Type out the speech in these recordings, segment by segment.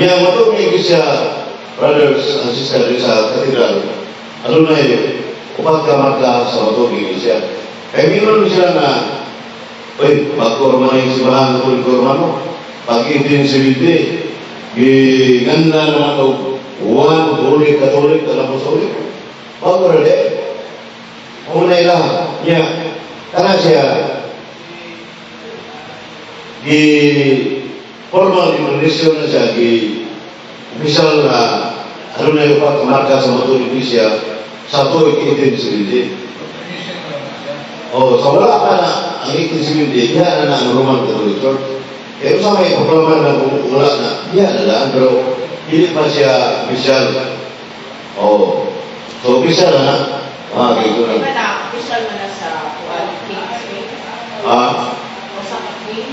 Kaya matong iglesia, brothers and sisters, sa katedral, adunay upat ka marka sa matong iglesia. Kaya mingon sila na, "Uy, bago man yung simbahan Katoliko Romano, pag 1870, giganda naman og one Holy Catholic and Apostolic." Bago rin eh. Una ila, niya, kana siya, gi formal declaration na siya, gi official na adunay upat ka marka sa matong iglesia sa tuig 1870. Oh, so wala pa na ang 1870, diha na na ang Roman Catholic Church. Kaya sa may proklama na kung wala na, diha na lang, pero hindi pa siya official. Oh, so official na na. Ah, kay Di na. ba na, official na na sa kuan, King's King? Ah, O sa King?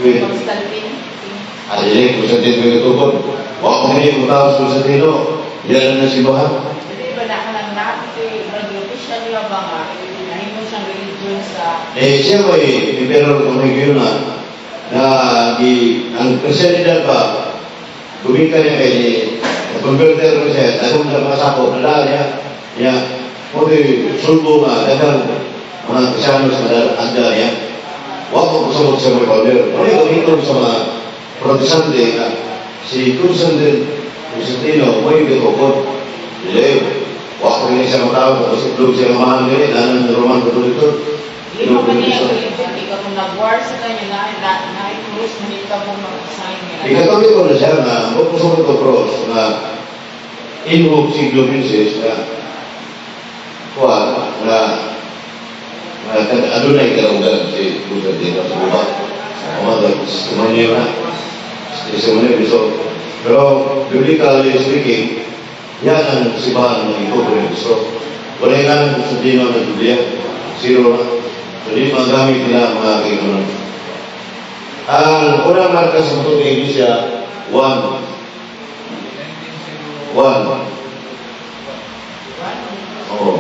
Queen. Constantine? King. Ah, dili, Constantine may katukod. Wa ko ni kung tao sa Constantino, diha na na simbahan. Di ba na kanang natin, official niya ba nga, nahimo siyang religion sa Eh, siya may emperor kung may na na di, ang president ba, gumika niya kay ni, converter ko siya, dagong na mga sakop, nala niya, niya, mo di sulbo nga, daghang mga Kristiyanos na agda niya, wa ko kusabot sa mga founder. Ano yung gamiton sa mga Protestante nga, si Constantine, Constantino, mo yung gitukod. Dili, wa ko rin siya matawag, kasi itlog siya mahal nila, nanan ng Roman Catholic Church. Lima pa niya ang religion, ikaw kung nag-war sila niya, na cross na nita mo mag-sign niya. Di Katoliko na siya nga, huwag ko sa ko cross na invoke siglo XV na kuha na na adunay karaugan si Constantino sa buba. O mga testimonya na. Testimonya so, pero biblically speaking, yan ang simbahan ng ito ng Kristo. Wala yung ngalan Constantino ng Biblia. Zero na. So, di magamit nila mga kaibigan. Ang unang marka sa matong iglesia, one. One. Oo.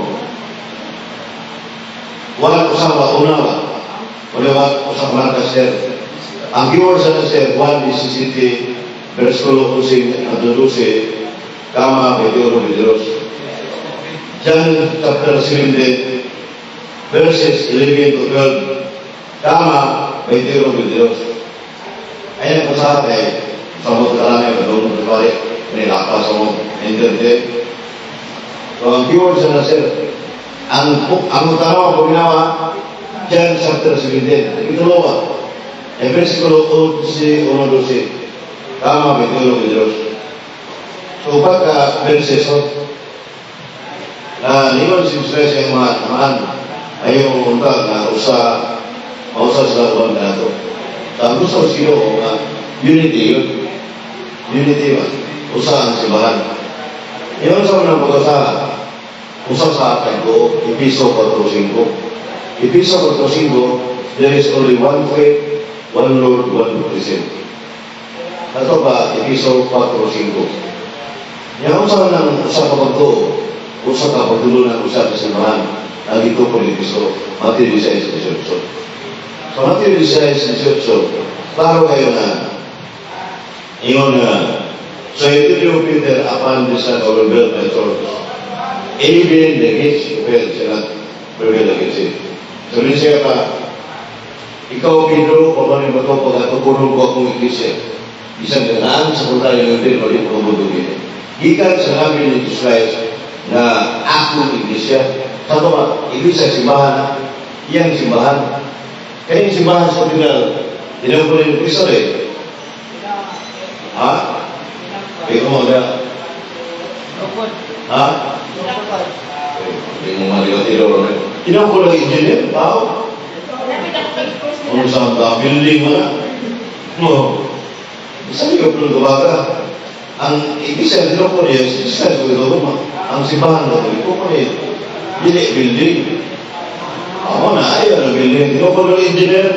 One usa ba una ba? Wala ba usa ka marka, sir? Ang keyword sa sir, 1 17, versikulo 11 at 12, kama 21 22. John chapter 17, verses 11 to 12, kama 21 22. Ayan po sa atin, sa mga karami, doon sa balik, nilapa sa mga internet. So, ang keyword sa sir, ang tanaw ang ginawa, John chapter 17, itulo ba? E versikulo 11, 1, 12, kama 21 22. So, pagka verses, so, na ningon si Israel sa mga tamaan, ay yung unta na usa, mausa sila uban nato. So, ang gusto sa Ginoo nga unity yun. Unity ba? Usa ang simbahan. Yun sa mga pag-usa, usa sa akin ko, Episo 4.5. Episo 4.5, there is only one faith, one Lord, one baptism. Ato ba, Episo 4.5. Yan usa ng usa ka pagtuo, usa ka pagdulunan, usa ka simbahan, ang ito po ni Kristo, Mateo 16:18. Sa Mateo 16:18, klaro kayo na, ingon nga, "So I tell you, Peter, upon this rock I will build my church. Even the gates of hell shall not prevail against it." So, rin siya ka, ikaw, Pedro, paano ba ito pagkatupunon ko akong iglesia? Bisan ganaan sa punta ng impyerno, di ko mabudugin. Gikan sa namin ni Jesus Christ na akong iglesia. Sa ito ba, iglesia, simbahan, iyang simbahan. Kaya yung simbahan sa Tinal, tinawag ko rin Kristo eh. Ha? Hindi ko maga. Ha? Hindi mo maliwat-ilaw rin. Tinawag ko lang engineer, tao. Kung saan ka, building mo na. No. Isa yung pluto baga. Ang iglesia, tinawag ko niya, si Jesus ko ito, ang simbahan na ito, ko niya, dili building. Ako na, ayaw na building. Tinawag ko lang engineer.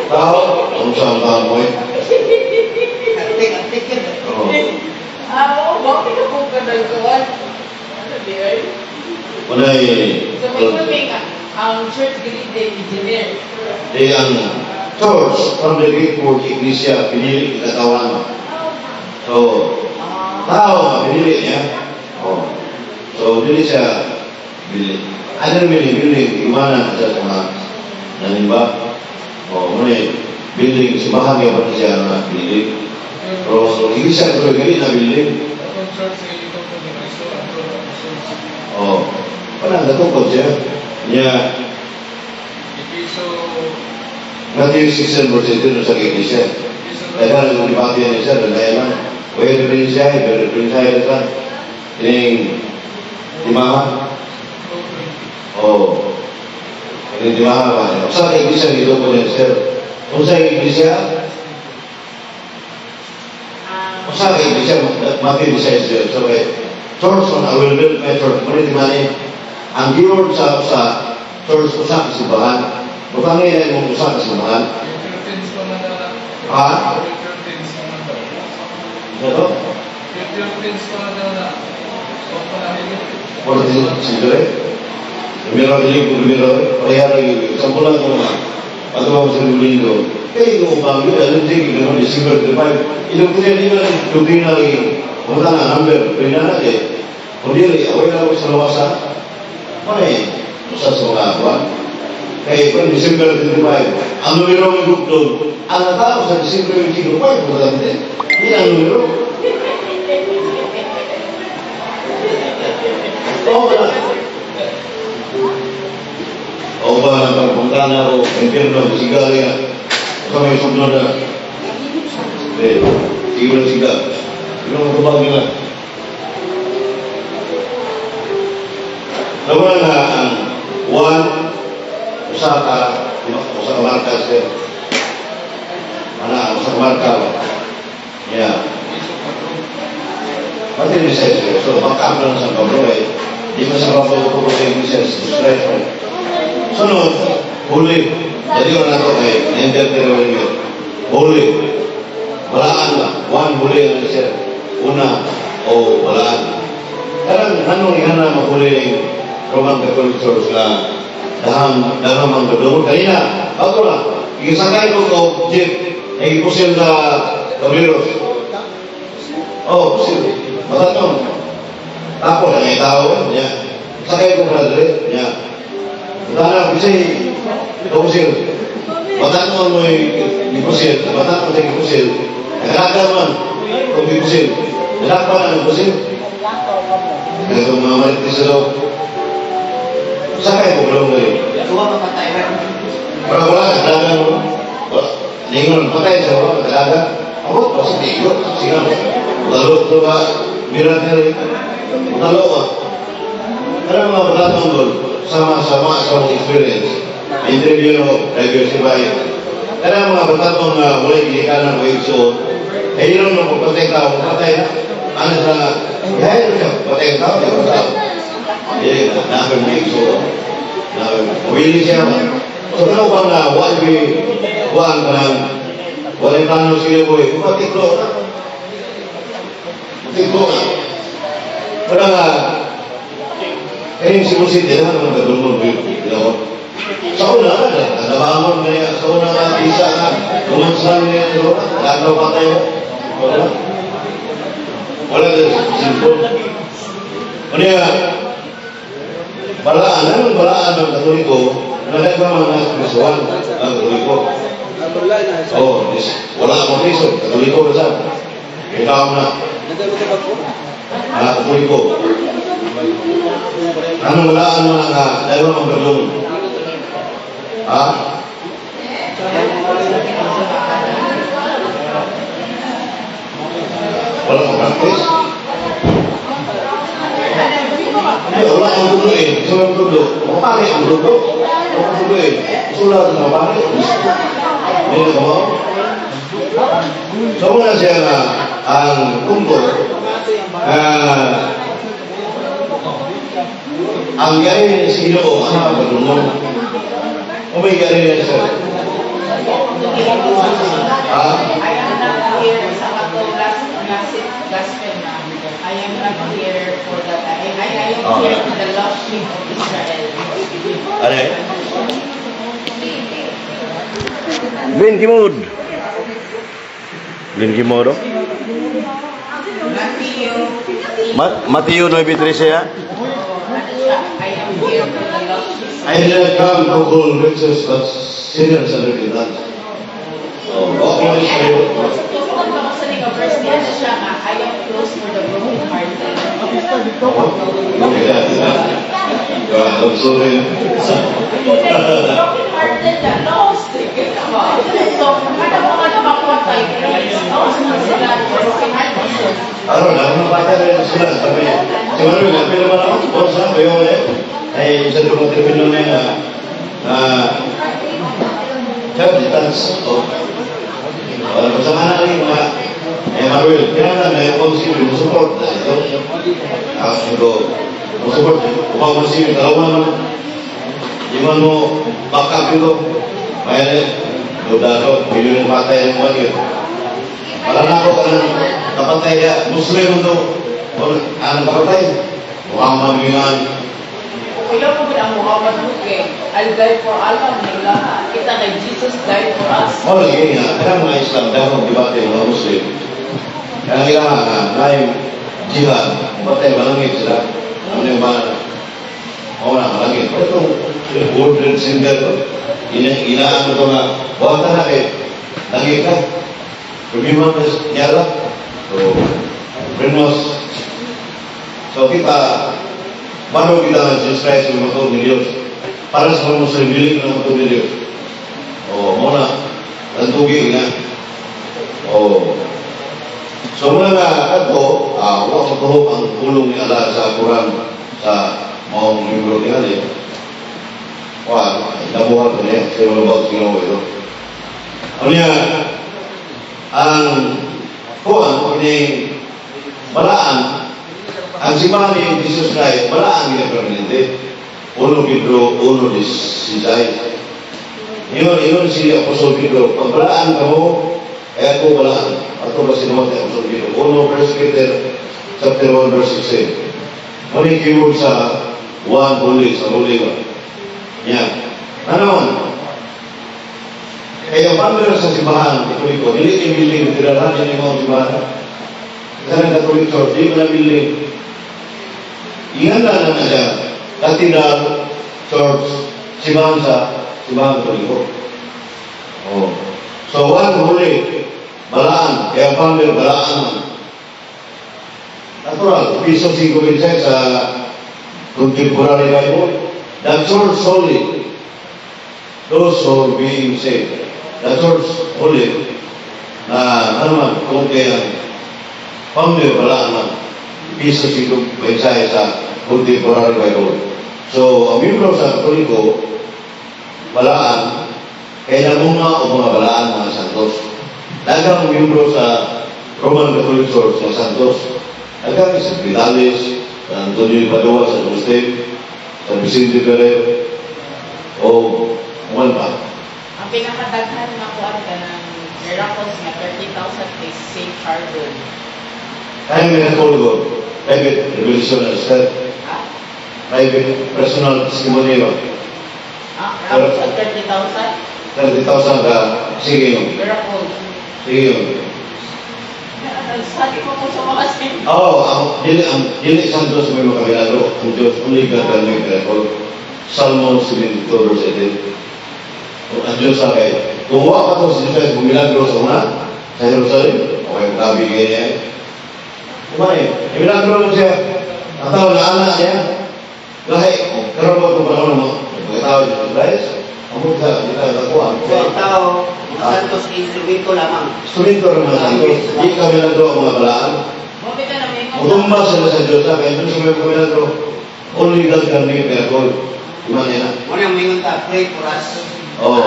Tao, kung saan ka mo eh. Oo. Ah, oo, bakit ka po ka nagkuhan? Ano di ay? Wala eh. So, may kuming ang church dili engineer. Di ang church, from the Greek word iglesia, pinili katawan. So, tao nga pinili niya. Oh. So, dili siya bili. Ano naman building, iwanan siya sa mga nanimba. Oh, muna building, simbahan kaya pa siya na building. Pero, hindi siya ito gali na building. Atong church sa ito ni Kristo, ato Jesus. Oh, wala, natukod siya. Niya, Episo Matthew 6 verse 18 sa iglesia. Episo Kaya na nung debate niya siya, dahil lang. Pwede rin siya, pwede rin siya, sa ining timaha. 2:20. Oh, ining timaha ba? Sa iglesia, dito ko niya, sir. Kung sa iglesia, kung sa iglesia, Matthew 16 siya. So, eh, church on I will build my church. Muna timani, ang giword sa church, usa ka simbahan. Butangin na imong usa ka simbahan. Yung curtains pa man na. Ha? Yung curtains pa man daw. Ano? Yung curtains pa man daw na. Huwag pa namin yun. 14th century. Numero dili ko numero pareha ra gyud. Sample lang ko nga. Ato ba sa libro. Kay ko ba gyud alam din gyud no December 25. Ilong kini di man doktrina lagi. Unta na number doktrina na kay. Kung dili away na ko sa lawasa. Mao usa sa mga kuan. Kay kung December 25, ang numero ng group doon, ang tao sa December 25, importante. Hindi ang numero. Oo ba? Oo ba, nagpunta na ako, impyerno, sigal nga. Sa may sunod na. Eh, sige lang sigal. Sige lang matubag nila. Nawala na ang one, usa ka marka siya. Ana, usa ka marka ba? Yeah. Episo 4. Pati ni siya, so baka lang sa Pablo eh. Di pa sa Pablo ko sa Iglesia, sa Sunod, huli. Jadi ko na ito kay na-interpret ko ninyo. Huli. Balaan ba? One huli ang siya. Una o balaan. Karang anong ihana mahuli yung Roman Catholic Church na dahang dahang ang gadungon. Kanina, bago na, igisakay ko ko jeep, ay ipusil na Caballeros. Oh, pusil. Mataton. Ako na ngay tao, niya. Sakay ko brother, niya. Tara, kasi pusil. Mataton mo yung ipusil, mataton sa ipusil. Nagkakaroon man, kung ipusil. Nagkakaroon na ng pusil. Kaya itong mga maritis sa loob. Sakay ko belum ngayon. Duwa pa patay. Wala wala, kalaga mo. Wala. Lingon, patay sa wala, kalaga. Ako, kasi tigo. Sige. Lalo to ba, mirat na rin. Lalo ka. Pero mga batatong doon, sama-sama sa akong experience. Interview no, diversify. Pero mga batatong na wala ginikanan o igsoon, eh yun nung pagpatay tao, patay na. Ano sa, kaya siya, patay tao, di ba tao? Eh, namin mo igsoon. Namin, wili siya ba? So, ano ba na, why we, wala ka lang, wala yung plano siya boy, matiklo na. Matiklo na. Wala nga, eh, yung Cebu City, naman naman kadulong yun. Sa una nga, nanabangon na niya, sa una nga, isa nga, umansan niya, sa una, lagaw pa tayo. Wala. Wala na, simple. Ano niya, balaan, anong balaan ng Katoliko, nalagay mga Kristohan ang Katoliko. Oh, wala akong reason, Katoliko na siya. Ikaw na, ah, Katoliko. Anong walaan mo na nga, dahil mo magdulong? Ha? Wala kang practice? Hindi, wala kang tulo eh. Gusto mo tulo. Mapari ang tulo. Wala kang tulo eh. Sulat na mapari. Hindi na mo? So, wala siya nga ang punto ang gari sa Ginoo ang mga padungon. O may gari niya siya. Ha? I am not here sa katong last last gospel na. I am not here for that. I am here for the lost sheep of Israel. Ano eh? Ben Kimod. Ben Kimod, oh? Matthew, Mateo 9:13 ya. Ano siya? "I am here for the lost sheep." "I did not come to call righteous but sinners and repentance." Oh, okay Ay, sa'yo. Tusok ako sa nga verse niya na siya nga, "I am close for the broken hearted." Okay, I'm sorry. Broken hearted na, lost. Kita ba? So, kada mga napakwatay, lost na sila, broken hearted. Ano na, mga bata rin sila. Sabi, si Manuel, napila ba naman? Boss, ha? Bayo ulit. Ay, isa doon ang termino na yun, na child distance. Oh. Kasama na rin mga, eh, Manuel, kaya na may konsilyo, mo support na ito. Ah, ito, mo support, upang konsilyo, dalawa naman. Di man mo, back up ito. May, dudado, bilyon patay ang mga yun. Wala na ako ka ng kapatay ya, Muslim ito. Ang kapatay? Muhammad Mingan. Kuya ko ba ang Muhammad mo kay "I'll die for Allah," nila. Kita kay Jesus died for us. Mo lagi nga, kaya mga Islam, dahil kong debate mga Muslim. Kaya kailangan nga, na yung jihad, patay malangit sila. Ano yung mga, oo na, malangit. Pero itong World Trade Center to, inaano to nga, wala na kay, langit ka. Problema na niya. So, brainwash. So kita, bago kita nga Jesus Christ yung matuod ni Diyos. Para sa mga Muslim, dili na matuod ni Diyos. O, mo na, nantugi na. O, so muna nga, kadto, wa matuhok ang pulong ni Allah sa Quran sa maong libro ni Ali. Wa, nabuhat ko niya, sa mga bawat Ginoo ito. Ano niya, ang kuan, ini balaan, ang simbahan ni Jesus Christ, balaan gina permanente. 1 Pedro 1:16. Ingon, ingon si Apostol Pedro, "Pagbalaan ka mo, ay ako balaan." Ato ba sinuwat ni Apostol Pedro? 1 First Peter, chapter 1, verse 16. Muna yung keyword sa one holy, sa holy ba? Yan. Ano man? Kaya founder sa simbahan, Katoliko, dili yung building, tinarahan niya yung mga simbahan. Sa ng Catholic Church, di mo na building. Ingan na na siya, Cathedral Church, simbahan sa simbahan Katoliko. Oh. So one holy, balaan, kaya founder, balaan man. Natural, Epistle 5 sa Contemporary Bible, the Church holy, those who are being saved. The Church holy, na ano man, kung kaya founder, balaan man. Epistle 5 sa Contemporary Bible. So, ang miyembro sa Katoliko, balaan, kaya mga o mga balaan mga santos. Daghang miyembro sa Roman Catholic Church ng santos. Daghang sa Vitales, sa Antonio de Padua, sa Agustin, sa Vicente Ferrer, o ano pa. Ang pinakadaghan na kuan ka ng miracles nga 30,000 kay St. Charbel. Kaya may Katoliko, private revelation and step, Ah, private personal testimony ba? Ah, ramon sa 30,000 30,000 ka, sige yun. miracles. Sige yun. Sabi ko po sa mga sin. Oo, ang dili santos may makamilagro, ang Diyos, only God can make miracle. Salmo 72 verse 18. Kung ang Diyos sa kay, kung wa pa to si Jesus milagro sa una, sa Jerusalem, okay, makabi kaya niya. Kumay, milagro lang siya. Ang tao na anak niya, lahi, karon mo itong panahon mo, mga tao ni Jesus Christ, ang mga di tayo kakuha. So, ang tao, mga santos, instrumento lamang. Instrumento ng mga santos, di ka milagro ang mga balaan. Mabita na may Mutumba sila sa Diyos na, kaya doon sa mga milagro, only God can make miracle. Di ba niya na? Muna mingon ta, "Pray for us." Oo.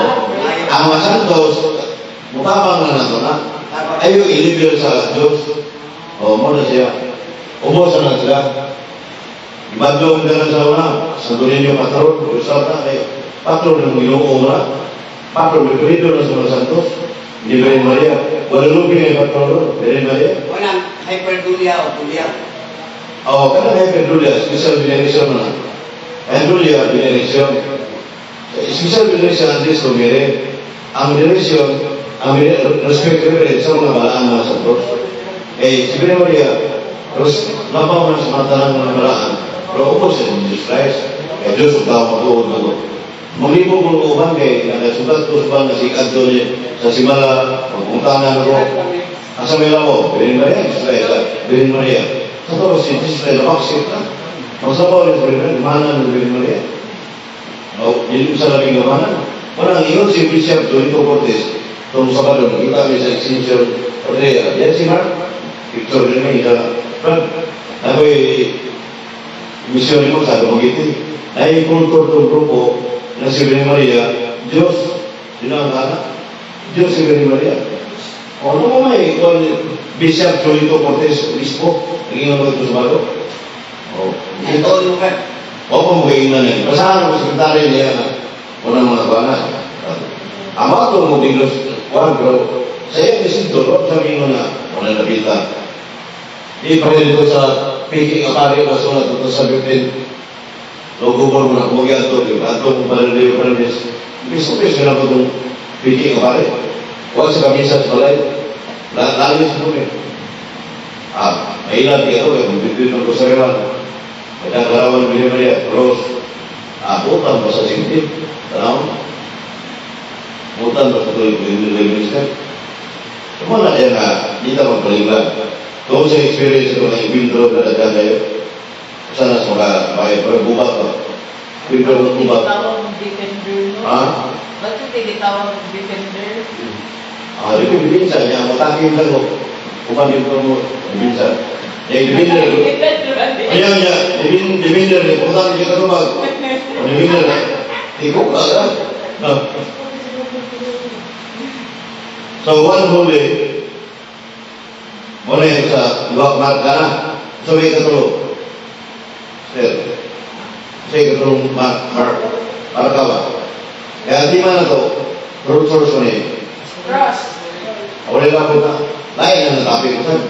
Ang mga santos, mutabang na nato na. Ayo ilibir sa Diyos. O, mo na siya. Umusa na sila. Ibadlong na na sa una. Santo Niño patron, Rizal na kay patron ng Ginoo na. Patron, preferido na sa mga santos. Hindi Virgen Maria. Guadalupe ay patron, Virgen Maria. Walang hyperdulia o dulia. Oo, kanang hyperdulia, special veneration na. Hyperdulia, veneration. Special veneration ang Diyos tumiri. Ang veneration, ang respect reverence sa mga balaan mga santos. Eh, si Virgen Maria, terus labaw man sa matalang ng balaan, pero ubos siya ni Jesus Christ. Kaya Diyos ang tao matuod na to. Maglibo ko ng uban kay nakasugat ko sa ban na si Kadto niya sa Simala, magpuntanan ko. Asa may lamo, Virgen Maria, Jesus Christ, Virgen Maria. Sa to, si Jesus Christ, nabaksit na. Magsabaw niya sa Virgen Maria, mahanan ng Virgen Maria. O, dili sa labing gamanan. Wala ang ingon si Bishop Dorito Cortez, itong Sabado, nakita kami sa Extension Ordea. Yan si Mark, picture din may isa. Brad, ako'y misyon mo sa Dumaguete. Ay kultor itong grupo na si Virgen Maria, Diyos, yun ang anak. Diyos si Virgen Maria. O ano mo may ikaw, Bishop Dorito Cortez, Obispo, naging ano ito sa Sabado? O, Ito yung kan. o kung magiging na yun. Basahan mo sa sekretary niya na unang mga bana. Ama ito mo biglos, kuhan, pero sa iyang isinto, wag sabihin mo na unang nabita. Di pa rin ito sa picking a pari na sulat ito sa 15. Logubor mo na kumagyan ito, di ba? Ito mo pa rin pa rin. Piso-piso na ko itong picking a pari. Huwag sa kamisa sa balay. Lalis mo eh. Mailan ito, eh, kung bibit ng kusariwan. Kaya karawan ng Maria, cross. Butan pa sa singkit. Tanaw? Butan pa sa tuloy minister. Wala yan na, di ta magpaliglan. Kung sa experience ko ng bindro na daghan kayo, sana sa mga bahay, pero bubat pa. Bindro ng bubat. Tawag defender, no? Ha? Ba't yung tinitawag defender? Di ko bibinsa niya, matakin lang ko. Uban dito mo, bibinsa. Eh, defender ko. Defender, ano? Ayaw niya, defender ni pumunta niya katubag. O defender na. Di ko ka, ha? No. So, one holy, muna yun sa duha marka na. So, may katulo. Sir, sa ikatulong mark, marka ba? Kaya di man na to, root source mo niya. Cross. Wala lang po na, lain na natapi ko sir.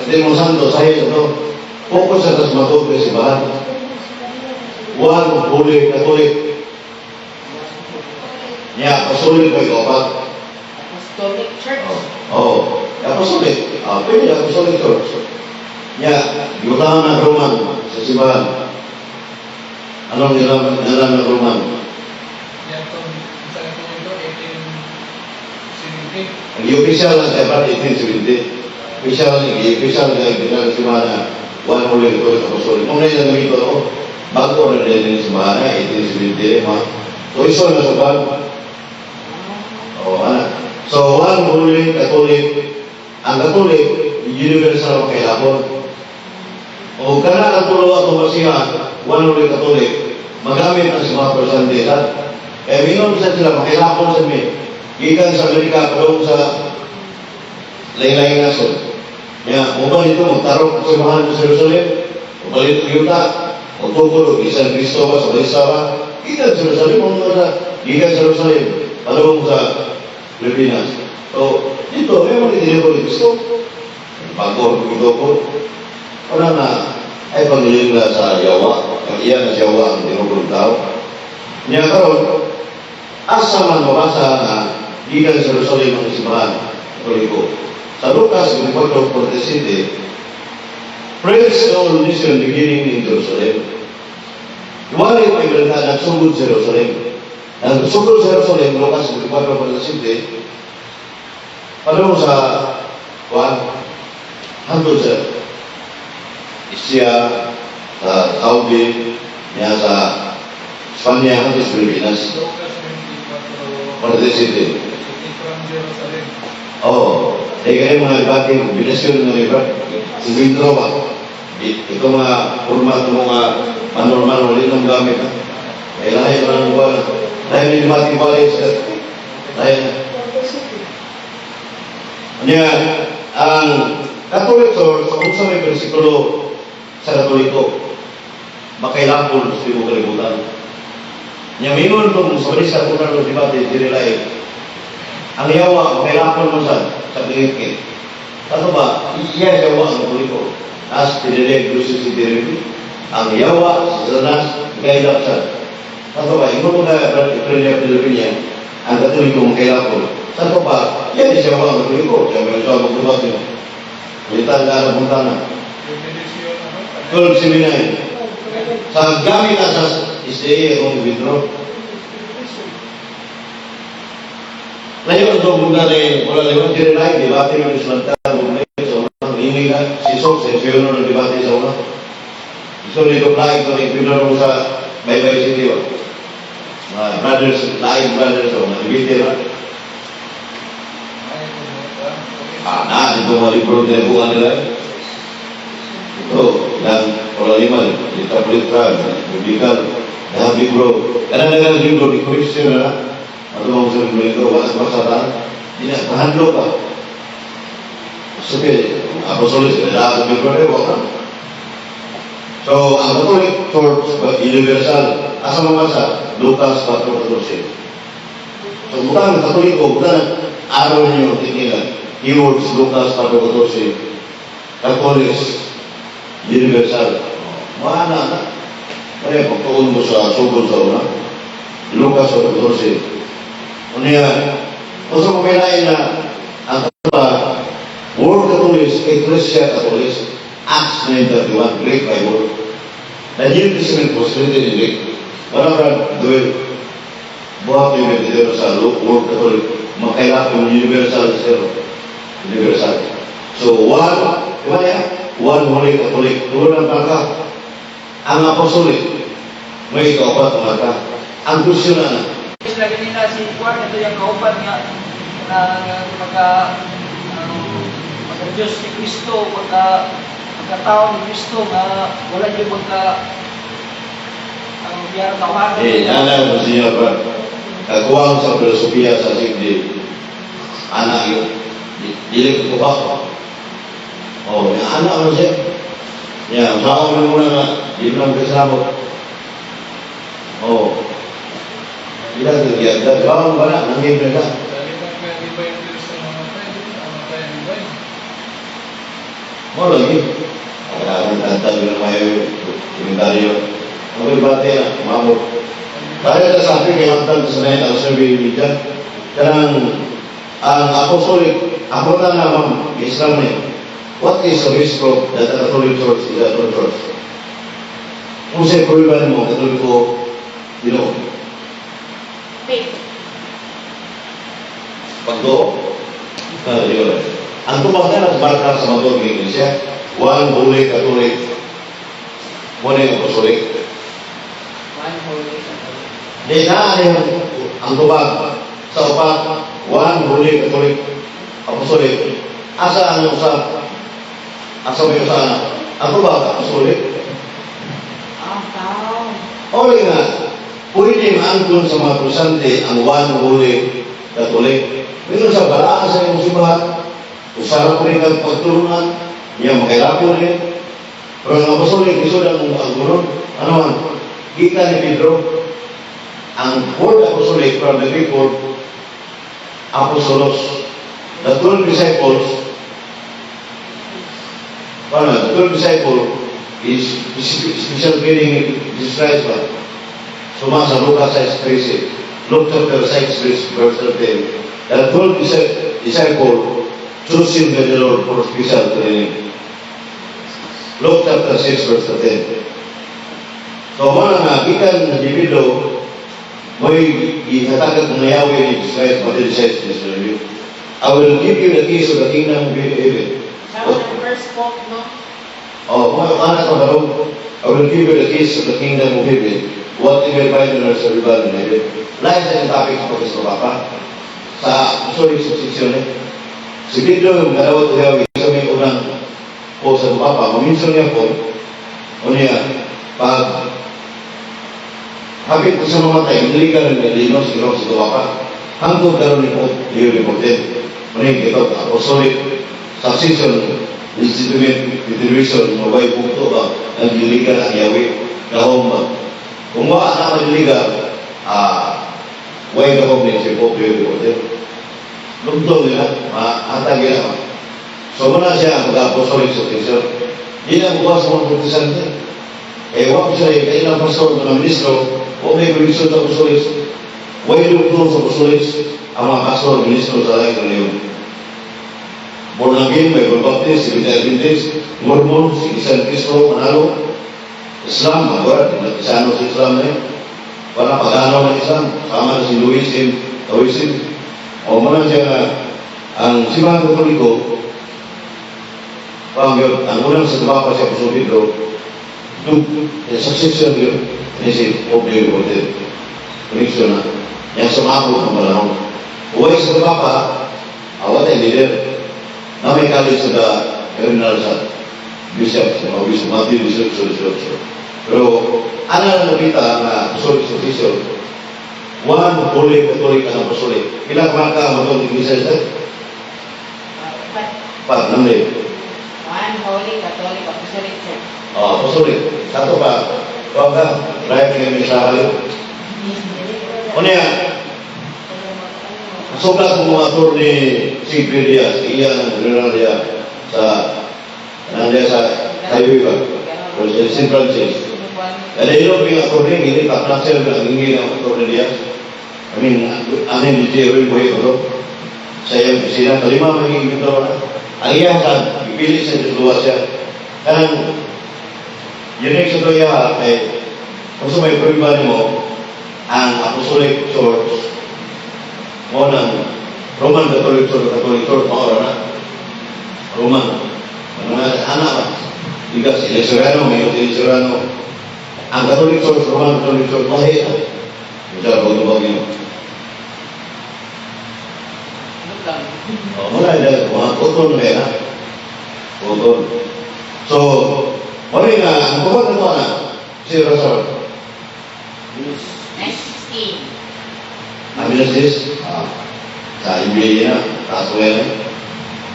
Kasi mo santo, sa iyo to, focus sa tas matuto sa simbahan. One Holy Catholic. Niya, apostolic ba ikaw pa? Apostolic Church. Oo. Oh, apostolic. Pwede apostolic church. Niya, yutangan ng Roman sa simbahan. Anong nilam ng Roman? Yan itong, sa ito ito, 1870. Ang official na sa 1870. Official, official na official sa simbahan na One Holy Catholic Apostolic. Kung ngayon na gamito ako, bago na din yung simbahan na 1870 mga. So, iso na sa ban. Oo, ana. So, One Holy Catholic, ang Catholic, universal ang kailapon. O kana ang tulo at masiha, One Holy Catholic, magamit ang sa mga Sunday. Kaya mingon sa sila, makilapon sa mi. Gikan sa Amerika, padung sa lain-lain nasod. Ya, mo ba dito magtarok sa simbahan sa Jerusalem? O balit og yuta, o tukod og bisan Kristo ba sa balisa ba? Gikan sa Jerusalem, mo sa gikan sa Jerusalem, padung sa Pilipinas. So, dito, may mga tinukod ni Kristo. Bago ang tukod. Wala na, ay pangilingla sa yawa. Ang iya na sa yawa ang tinukod ng tao. Niya karon, asa man mabasa na gikan sa Jerusalem ang simbahan, Katoliko. Sa Lucas 24:47, "Preach the whole mission beginning in Jerusalem." Wala yung may balita nagsugod sa Jerusalem. Nagsugod sa Jerusalem, Lucas 24:47, padung sa Juan, hangtod sa Asia, sa Saudi, niya sa Espanya, hangtod sa Pilipinas. Lucas 24, 47. From Jerusalem. Oo. Eh, kaya mga ibaki, kombinasyon ng iba. Si Windro ba? Ito mga format ng mga manual-manual, yun ang gamit. Ha? Kaya lahi mo ng buwan. Lahi ni Mati Bali, lahi na. Niya, ang Catholic Church, kung sa may bersikulo sa Katoliko, makailapon sa tibuok kalibutan. Niya, mingon kung sa balisa kung ano debate, diri lahi. Ang yawa, makailapon mo sa pingit. Ano ba? Iya yawa ang Katoliko. As tinireg Crucis Interior. Ang yawa sa Satanas, makailap sa. Ano ba? Ingon mo na Iprenya Pilipinya, ang Katoliko makailapon. Sa ba? Yan siya ang Katoliko. Siya may sa magdubat niyo. Palitan ka na punta na. Revelation, ano? 1279. Sa gamit na sa SDA akong withdraw. Layo ang itong ni wala layo ang Jeremiah, debate ng Islantan, sa unang ingay na, si Sok, si Fiona ng debate sa una. So, nito lain ko ni Fiona sa Baybay City ba? Mga brothers, lain brothers, o, mga debate ba? Ah, na, ito mga libro na buwan nila. Ito, ilang, wala lima, litra litra, biblical, lahat libro. Kanang nga libro, di question na. Ato mga sa libro ito, wala sa pasatan, di na, pahandlo pa. Sige, apostolis, lahat ng libro na wala. So, ang Catholic Church, universal, asa mo sa Lucas 4.14. So, butang Katoliko, butang araw ninyo, tingnan, keywords Lucas 4.14, Catholics, universal. Maana na. Kaya pagtuon mo sa sugod sa una, Lucas 4.14. Unya, kung sa kailain na ang World Catholics, Ecclesia Catholics, Acts 9.31, Greek Bible. The New Testament was written in Greek. Wala ka, duel. Buhat yung dito sa World Catholic, makaila kung universal zero. Universal. So, one, di ba niya? One Holy Catholic. Doon ang bangka. Ang Apostolic, may ikaupat ang bangka. Ang question na, Lagi nila si Juan, ito yung kauban nga na nga maka maka Diyos ni Kristo, maka tao ni Kristo nga wala yung magka ang biyar tawagan. Eh, nana mo siya ba? Kakuwang sa filosofiya sa sigdi, anak yun. Dili ko ba? Oh, yung anak mo siya. Ya, sao mo muna nga, di mo lang kasama. Oh. Ilang nagyagdag, bawang ba na, nangyay na. Mo lagi. Kailangan tantang yung may komentaryo. Ang debate na, mamot. Dahil sa sabi kay Hantang sa nain ang survey media, kanang ang apostolic, ako na nga ma'am, Islam niya. What is the risk of that the Catholic Church is a true church? Kung sa pruiban mo, Katoliko, Ginoo. Faith. Pagdoo. Ah, yun. Ang tubag na nagmarka sa mga ng Iglesia, one Holy Catholic, one Apostolic. One Holy Catholic. Di na yung ang tubag sa upat, one Holy Catholic Apostolic. Asa ang usa? Asa may usa na? Ang tubag, Apostolic. Ah, tao. O nga, pwede maangkon sa mga protestante ang one Holy Catholic. Pero sa balaan sa imong simbahan, usara ko rin ang pagtulungan, niya makailapo rin. Pero ang Apostolic, isod ang angkunon. Ano man, kita ni Pedro, ang word apostolic from the Greek word apostolos. The 12 disciples, ano, the 12 disciple is special meaning Jesus Christ ba? Suma sa Lucas 6:13. Luke chapter 6 verse 13. The 12 disciple chosen by the Lord for special training. Luke chapter 6 verse 13. So, muna nga, gikan na Pedro, mo'y ihatagan kong nayawi ni Jesus Christ, Matthew 6, verse 13. I will give you the keys of the kingdom of heaven. Siya ang first pope, no? Oh, mga anak ko barong, I will give you the keys of the kingdom of heaven. Whatever bind on earth shall be bound in heaven. Lain sa yung topic sa pagkasto papa. Sa apostolic succession eh. Si Pedro yung kadawat niya sa may unang po sa papa, maminsan niya po, o niya, pag hapit ko sa mamatay, hindi ka rin may linos, ginawa sa papa. Hangtod karon ni Pope Leo XIV. Maning ito, apostolic succession, legitimate federation, mabay bukto ba, ang diligan ang yawi, gahom ba. Kung wa na madiligan, way gahom ni si Pope Leo XIV. Lugtong nila, mahatag nila. So muna siya ang mag-apostolic succession. Di na bukas sa mga protestante. Eh, wa ko siya, kailang pastor, mga ministro, wa may provision sa apostolic. Way lugtong sa apostolic, ang mga pastor, ministro sa laing reliyon. Born again, Bible Baptist, Seventh Adventist, Mormon, Iglesia ni Cristo, Manalo, Islam, magwara, Isano sa Islam na yun. Wala pagano ng Islam, sama na si Hinduism, Taoism. O muna siya nga, ang Simbahan Katoliko, parang yun, ang unang sa Papa si Apostol Pedro, yung succession yun, ni si Pope Leo XIV. Connection na. Yang sumako ng panahon. Uway sa Papa, awat ay leader. Na may college sa cardinal sa bishop, sa mga bishop, Matthew 18, 18. Pero, ana na nakita nga apostolic succession, one holy Catholic and Apostolic. Pila ka man ka matong iglesia sa? But Pa, namli. One Holy Catholic Apostolic Church. Oh, apostolic. Sato pa, wag ka, right nga mensahe. Unya, sobra kong mga attorney si Diaz, iya ng general niya sa nandiya sa highway ba? O sa St. Francis. Kaya ilo yung attorney, hindi pa cancel ang hingi ng attorney Diaz. I mean, ano yung DJ Buhay ko sa iyang opisina, kalima magiging ito na. Ang iya sa, ipili sa dua siya. Kanang, unique sa tuya, ay, kung sa may prueba mo, ang Apostolic Church, mo ng Roman Catholic Church, Catholic Church, mao na. Roman. Mga anak ba? Ika si Elisorano, may si Elisorano. Ang Catholic Church, Roman Catholic Church, mahi na. Bisa ba yun? Ano lang? Oh, wala na, mga utol na yan. Utol. So, wala nga, ang tubag na ito na, si Rosal. 916. Ang sis, sa NBA na, taas ko yan.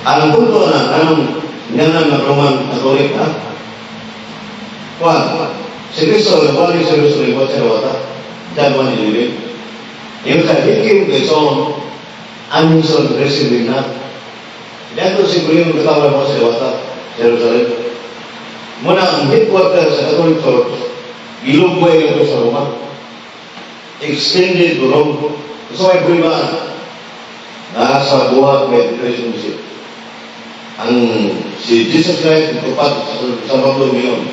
Ang punto na, anong nga ng Roman Catholic na? Kuan, si Cristo, nabali sa Jerusalem, wa siya wata, John 1:11. Yung sa he came to his own, and his own received him not. Dito si yung katawan mo sa wata, Jerusalem. Muna ang headquarters sa Catholic Church, gilugway nga sa Roma. Extended to Rome. So may prueba nasa buhat may relationship. Ang si Jesus Christ tupad sa Pablo ngayon.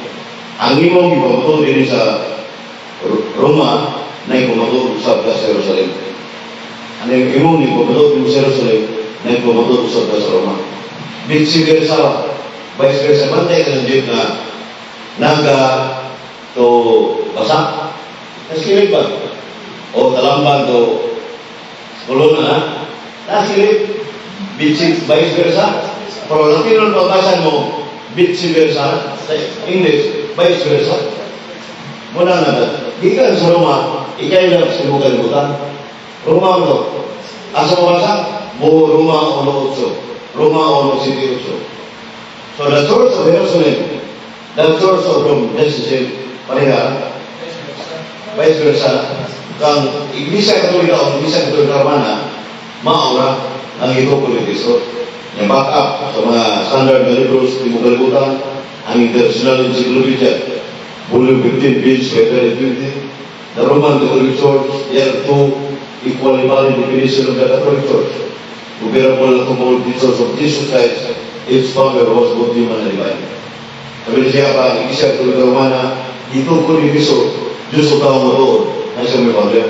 Ang imong ipabato din sa Roma na ipabato usab ka sa Jerusalem. Ang imong ipabato din sa Jerusalem na ipabato usab ka sa Roma. Vice versa, vice versa, bantay ka ng jeep na Naga to Basak. Nasilip ba? O Talamban to Colona, ha? Nasilip. Vice vice versa. Pero Latino pagbasan mo, vice versa. Sa English, vice versa. Muna na ba? Gikan sa Roma, ikay lang sa imong kalibutan. Roma mo. Asa mo basa? Mo Roma 1:8. Roma 1:7-8. So the Church of Jerusalem, the Church of Rome, that's the same. Pareha. Vice versa. Kang Iglesia Katolika o Iglesia Katolika Romana, maura ang ito Kristo. Yung back up sa mga standard na libros sa imong kalibutan, ang International Encyclopedia, Volume 15, page 520, the Roman Catholic Church, year 2, equally valid definition of the Catholic Church. Comparable to all teachers of Jesus Christ, its founder was both human and divine. Sabi niya pa, ang Iglesia Katolika Romana, ito ko ni Cristo, Diyos o tao mo doon, na siya may founder.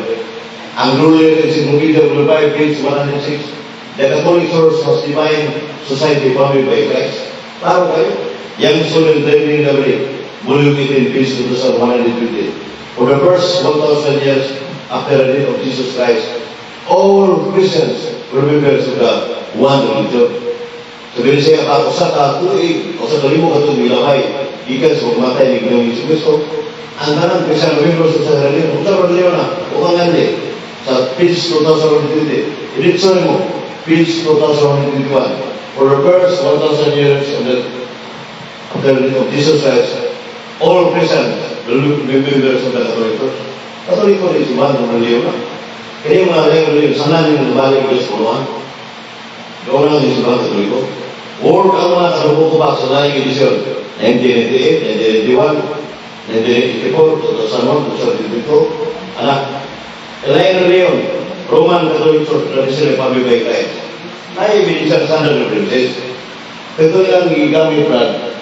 Ang Ruler Encyclopedia, Volume 5, page 106, the Catholic Church was divine society founded by Christ. Klaro kayo? Yang Solemn Training Library, Volume 18, page 2120. For the first 1,000 years after the death of Jesus Christ, all Christians were members of the one religion. So, dili siya ka usa ka tuig, usa ka libo ka tuig milabay, gikan sa pagmatay ni Ginoong Hesus Kristo, ang tanang Christian members sa religion, unsa ba relihiyon na? O kang ngandi, sa page 2020, i-dictionary mo, page 2021, for the first 1,000 years of the after the death of Jesus Christ, all Christians will be members of the Catholic Church. Katoliko rin si Juan ng relihiyon na. Kaya yung mga relihiyon, sana yung nabalik Diyos punuan. Doon lang yung simbahan Katoliko. Or ang mga karubo ko ba sa laing edisyon, 1998, 1991, 1984, 2001, 2022, anak, laing relihiyon, Roman Catholic Church, tradition founded by Christ. Naibigin sa standard of princess. Ito lang gigamit, Brad.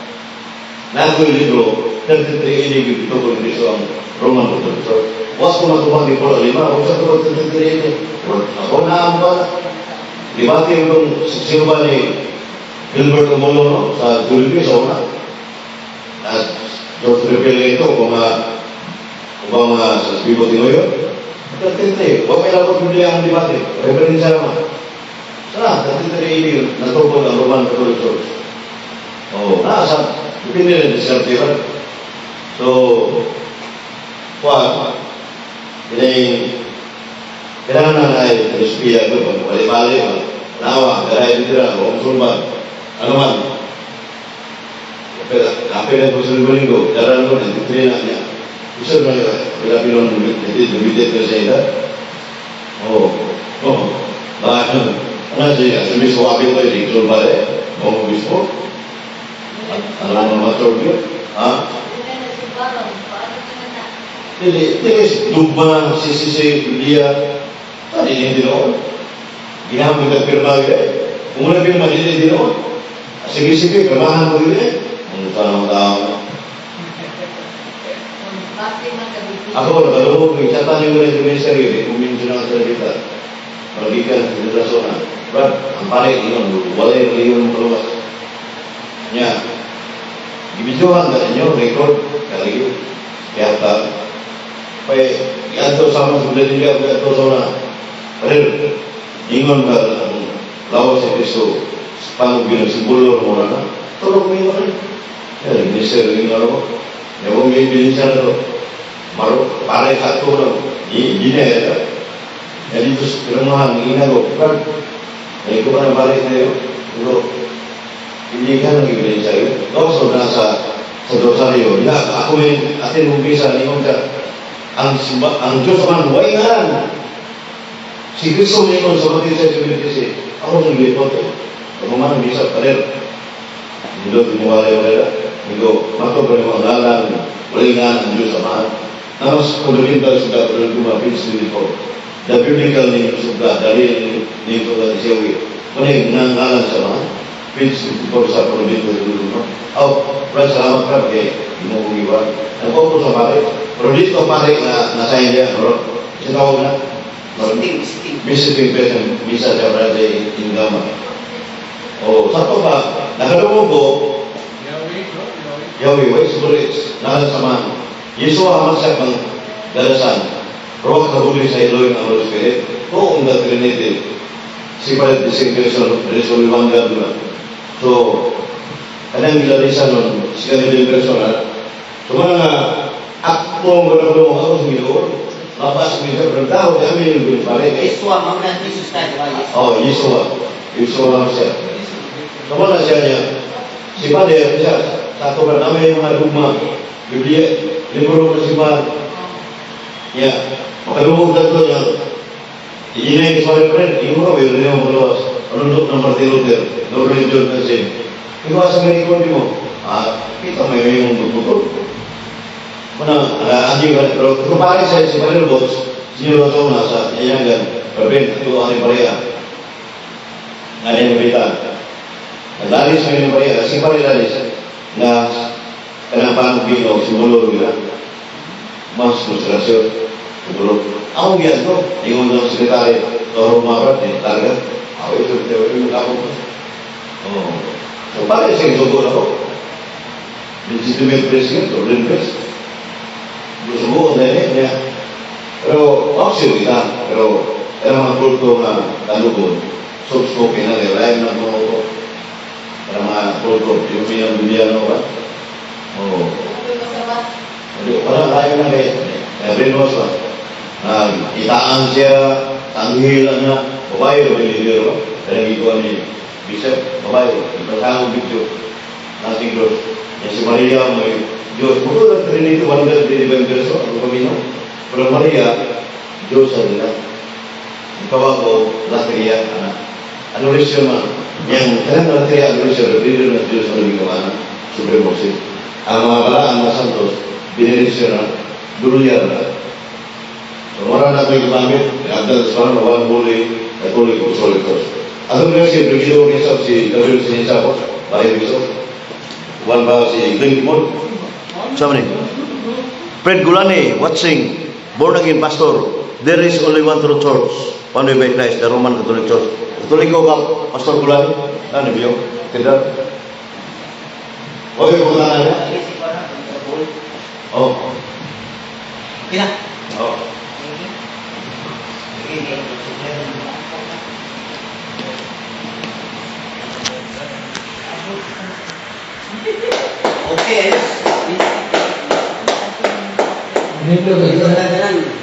Na ako yung libro, 33 AD, gitugol Kristo ang Roman Catholic Church. Was ko matubang di pula lima, kung sa tubag 33 AD. Ako na ang ba? Debate yung sino ba ni Gilbert Omolo, no? Sa Jollibee, sa una. At George Repel ito, kung mga sa Bibo Tinoyo, 33, huwag may labot mo ang debate. Referensya naman. Sana, 33 AD, natugol ang Roman Catholic Church. Oh, nasa, depende rin diskarte ba? So, kuha, kini, kailangan na ay espiya ko, pag bali-bali, nawa, garay dito, o sulban, ano man. Pero, kapil na po sa linggo, daran ko, 93 na niya. Isa na yun, pila pilon, lumitit na sa edad. Oh, bakit, ano siya, sa mismo apil ko, hindi sulban eh, o mismo, ano mga mature yun, ha? Dili, dili, dugma, CCC, Biblia, tadi hindi noon. Ginamit ang pirma yun eh. Kung wala pirma, dili hindi noon. Sige, sige, pirmahan mo yun eh. Ang tanong tao. Ako, nakalungog, may chatan yung mga ministry, eh, kung minsan na sa kita. Magikan sa zona. Brad, ang pare, yun, wala yung leon maluwas. Nya, gibidyohan na ninyo, record, kalagi. Kaya ta, pay, iadto sa mga sa nila, iadto sa una. Pero, ingon ba, ang lawas sa Kristo, pangog yun, simbolo mo na, tulog mo yun rin. Yan, minister yung ano ko. Yung kung may bilisan na to, maro, pare sa ato na, di na yan. Yan dito sa pirmahan, ina ko, Brad, ay ko pa na balik na yun. Pero, hindi ka nang ebidensya yun. Also, nasa sa Rosario, ya, ako yung atin mong bisa, ningon ka, ang Diyos man, way nga. Si Kristo ningon sa Matthew 6:26, ako nang lipot eh. Pag bisa pa rin. Hindi tiniwala yung nila. Hindi mato pa rin ang ngalan, wala nga ang Diyos Amahan. Tapos, fundamental sa God, page 24. The biblical names of God, the real names of God is Yahweh. Ano yung nangalan sa mga? Page 54 sa fundamental sa dulo. Oh, Brad, salamat Brad, kay hindi mo kong iwan. Nagpo sa pare. Pero dito pare na nasa India, bro. Isa tawag na? Visiting, visiting. Visiting person, misa sa Brad Ingama. Oh, sa to ba, nakalungog ko, Yahweh, no? Yahweh. Yahweh, way spirits, nasa sama. Yesu aman siya pang dalasan. Rock kabuli sa Elohim ang Holy Spirit. Kung the Trinity. Separate distinct person, there is only one God, diba? So, kanang gilalisan nun, siya ni person, ha? So, mga akto ng gano'n ako sa Ginoo, mabas ko siya, pero tao, kami yung pare. Yeshua, mao na Jesus Christ, diba? Yeshua. Oh, Yeshua. Yeshua lang siya. So, wala siya niya. Si Father, siya, sa ato ba namin yung mga dugma, Biblia, libro ko si Father. Ya, makalungog na ito niya. Iginay ko sa friend, yung mga yun yung maluwas. Anong ng Martin Luther, no religion na sin. Ikaw sa may record mo, kita may yung butbutol. Mana, agi ka, pero kung pare sa si Father Bots, sinyo na sa Yayangan, Rabin, ito ang pareha. Nga niya nabitan. Naglalis may yung pareha, si Pare Lalis, na kanang panong bino, simulo nila. Mas konsentrasyon, simulo. Ako giyan ko, ingon ng sekretary, Toro Marat, eh, talaga. Ako ito, ito, ito, ako. Oh. So, pare, sige, sugo na ko. Legitimate president, or priest. Sugo na yun, niya. Pero, option kita. Pero, pero mga kulto nga talugon, soft spoken na, kaya na mga auto. Para mga kulto, yung may ang Bibliano ba? Oo. Hindi, wala tayo na kay brainwash ba? Na itaan siya, tanghil na, babae o believer ba? Kaya gikuha ni Bishop, babae, ipasang video, nasing cross. Yan si Maria, may Diyos. Buto lang Trinity, one God, three divine person, ang pamino. Pero Maria, Diyos sa nila. Ang tawag ko, latria, anak. Adoration man. Yang kanang latria, adoration, leader ng Diyos sa labing kamana, supremacy. Ang mga balaan mga santos, binerisyon na, dulyar na. So, wala na tayo gumamit, Abdal sa parang one holy, Catholic, Apostolic Church. Ato na si Brigido Nisab, si Gabriel Sinisabo. Bayo Bishop. Uban pa si Glenn Gimon. Sa ni? Fred Gulani, watching, born again pastor. There is only one true church, founded by Christ, the Roman Catholic Church. Katoliko ka, Pastor Gulani? Ano biyo? Tidak. Okay, kung na niya? Oh. Okay na. Oh. Okay. Okay, ayos. Nindot. Ito na tanan.